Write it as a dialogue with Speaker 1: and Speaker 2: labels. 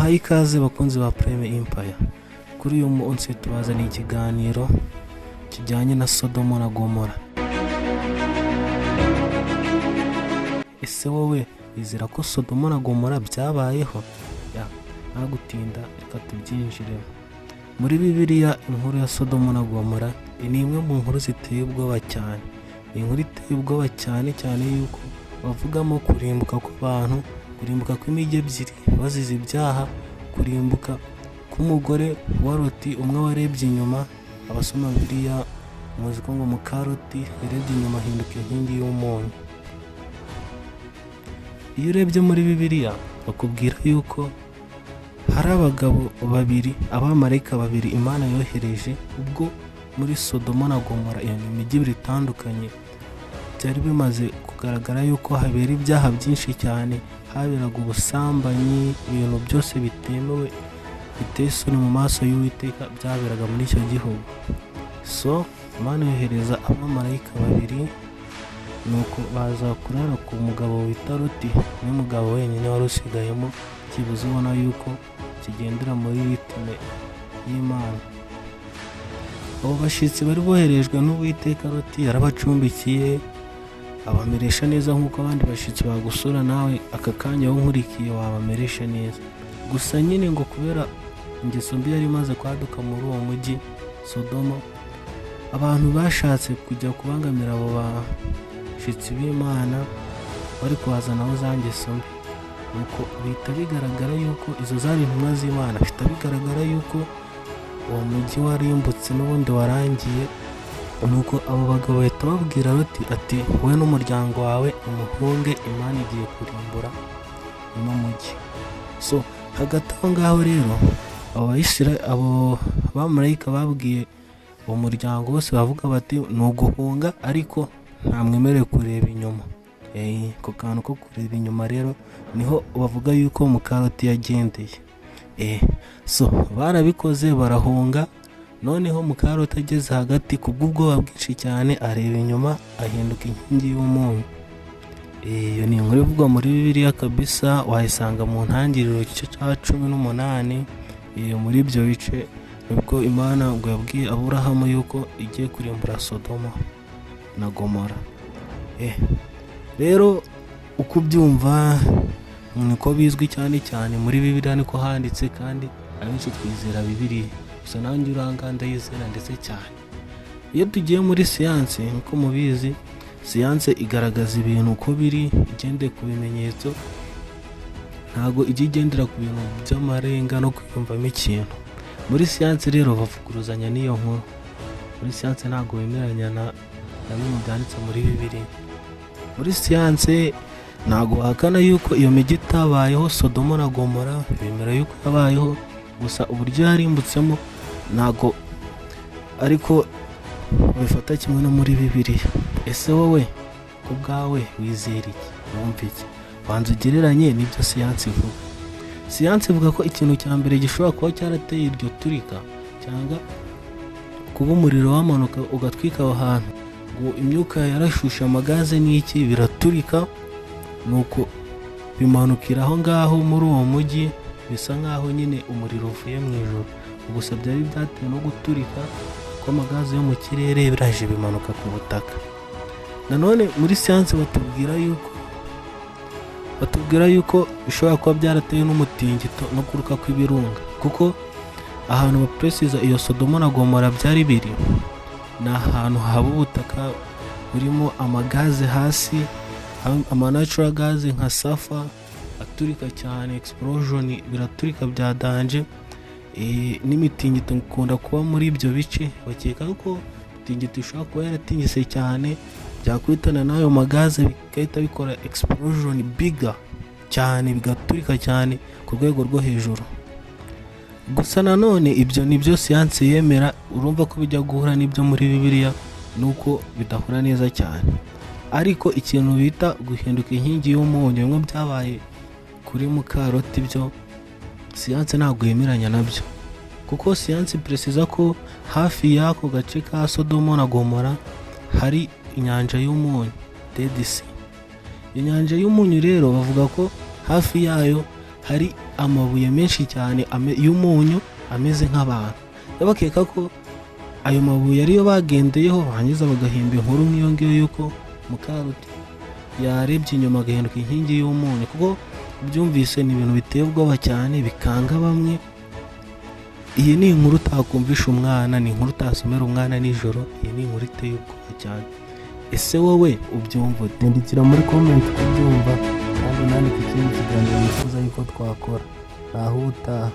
Speaker 1: Tubahaye ikaze, bakunzi ba Prime Empire. Kuri uyu munsi tubazaniye ikiganiro kijyanye na Sodomo na Gomora. Ese wowe wizera ko Sodomo na Gomora byabayeho? Ya, nta gutinda, reka tubyinjiremo. Muri Bibiliya, inkuru ya Sodomo na Gomora ni imwe mu nkuru ziteye ubwoba cyane. Ni inkuru iteye ubwoba cyane cyane yuko bavugamo kurimbuka kw'abantu, kurimbuka kw'imijyi ebyiri bazize ibyaha, kurimbuka k'umugore wa Loti umwe warebye inyuma. Abasoma Bibiliya muzi ko ngo muka Loti yarebye inyuma ahinduka inkingi y'umunyu. Iyo urebye muri Bibiliya, bakubwira yuko hari abagabo babiri, abamarayika babiri Imana yohereje ubwo muri Sodomo na Gomora, iyo ni imijyi ibiri itandukanye, byari bimaze kugaragara yuko habera ibyaha byinshi cyane, haberaga ubusambanyi, ibintu byose bitemewe, biteye isoni mu maso y'Uwiteka byaberaga muri icyo gihugu. So Imana yohereza abamarayika babiri, nuko baza kurara ku mugabo wita Loti, niwe mugabo wenyine wari usigayemo byibuze ubona yuko kigendera muri rythme y'Imana. Abo bashyitsi bari boherejwe n'Uwiteka, Loti yarabacumbikiye, abameresha neza nk'uko abandi bashyitsi bagusura, nawe aka kanya wowe unkurikiye wabameresha neza. Gusa nyine ngo kubera ingeso mbi yari imaze kwaduka muri uwo mujyi Sodomo, abantu bashatse kujya kubangamira abo bashyitsi b'Imana bari kubazanaho za ngeso mbi. Nuko bihita bigaragara yuko izo zari intumwa z'Imana, bihita bigaragara yuko uwo mujyi warimbutse n'ubundi warangiye. Nuko abo bagabo bahita babwira Loti ati: "Wowe n'umuryango wawe umuhunge, Imana igiye kurimbura uno mujyi." So hagati aho ngaho rero, abo bamarayika babwiye uwo muryango wose, bavuga bati: "Ni uguhunga, ariko nta mwemerewe kureba inyuma." Ako kantu ko kureba inyuma rero niho bavuga yuko muka Loti yagendeye. So barabikoze, barahunga. Noneho muka Loti ageze hagati, kubw'ubwoba bwinshi cyane areba inyuma, ahinduka inkingi y'umunyu. Iyo ni inkuru ivugwa muri Bibiliya kabisa, wayisanga mu Ntangiriro igice cya 18. Muri ibyo bice nibwo Imana ngo yabwiye Aburahamu yuko igiye kurimbura Sodoma na Gomora. Rero uko ubyumva niko bizwi cyane cyane muri Bibiliya, niko handitse, kandi abenshi twizera Bibiliya. Gusa nanjye uranga ndayizera ndetse cyane. Iyo tugiye muri siyanse, nk'uko mubizi, siyanse igaragaza ibintu uko biri igendeye ku bimenyetso, ntabwo ijya igendera ku bintu by'amarenga no kwiyumvamo ikintu. Muri siyanse rero bavuguruzanya n'iyo nkuru. Muri siyanse ntabwo bemeranya na bimwe byanditse muri Bibiliya. Muri siyanse ntabwo bahakana yuko iyo mijyi itabayeho, Sodomo na Gomora, bemera yuko yabayeho, gusa uburyo yarimbutsemo ntabwo ariko babifata kimwe no muri Bibiliya. Ese wowe ku bwawe wizera iki? Wumva iki? Banza ugereranye n'ibyo siyansi ivuga. Siyansi ivuga ko ikintu cya mbere gishobora kuba cyarateye iryo turika cyangwa kuba umuriro wamanuka ugatwika aho hantu, ngo imyuka yarashushe, amagaze n'iki, biraturika, nuko bimanukira aho ngaho muri uwo mujyi, bisa nk'aho nyine umuriro uvuye mu ijuru. Gusa byari byatewe no guturika kw'amagaze yo mu kirere, biraje bimanuka ku butaka. Nanone muri siyansi batubwira yuko bishobora kuba byaratewe n'umutingito no kuruka kw'ibirunga, kuko ahantu bapresiza iyo Sodomo na Gomora byari biri ni ahantu haba ubutaka burimo amagaze hasi, ama natural gas nka sulfur aturika cyane, explosion, biraturika bya danger. N'imitingito ikunda kuba muri ibyo bice. Bakeka ko imitingito ishobora kuba yaratingise cyane, byakwitana n'ayo magaze bigahita bikora explosion bigger cyane, bigaturika cyane ku rwego rwo hejuru. Gusa nanone ibyo ni byo siyansi yemera. Urumva ko bijya guhura n'ibyo muri Bibiliya, nuko bidahura neza cyane. Ariko ikintu bita guhinduka inkingi y'umunyu, bimwe byabaye kuri muka Loti, byo siyansi ntabwo yemeranya nabyo, kuko siyansi peresiza ko hafi y'ako gace ka Sodomo na Gomora hari inyanja y'umunyu, Dead Sea. Iyo nyanja y'umunyu rero bavuga ko hafi yayo hari amabuye menshi cyane y'umunyu ameze nk'abantu. Rero bakeka ko ayo mabuye ariyo bagendeyeho, barangiza bagahimba inkuru nk'iyo ngiyo y'uko Mukaroti yarebye inyuma agahinduka inkingi y'umunyu. Kuko ubyumvise, ni ibintu biteye ubwoba cyane, bikanga bamwe. Iyi ni inkuru utakumvisha umwana, ni inkuru utasomera umwana nijoro. Iyi ni inkuru iteye ubwoba cyane. Ese wowe ubyumva ute? Nyandikira muri comment uko ubyumva, kandi unandike ikindi kiganiro wifuza yuko twakora. Naho ubutaha.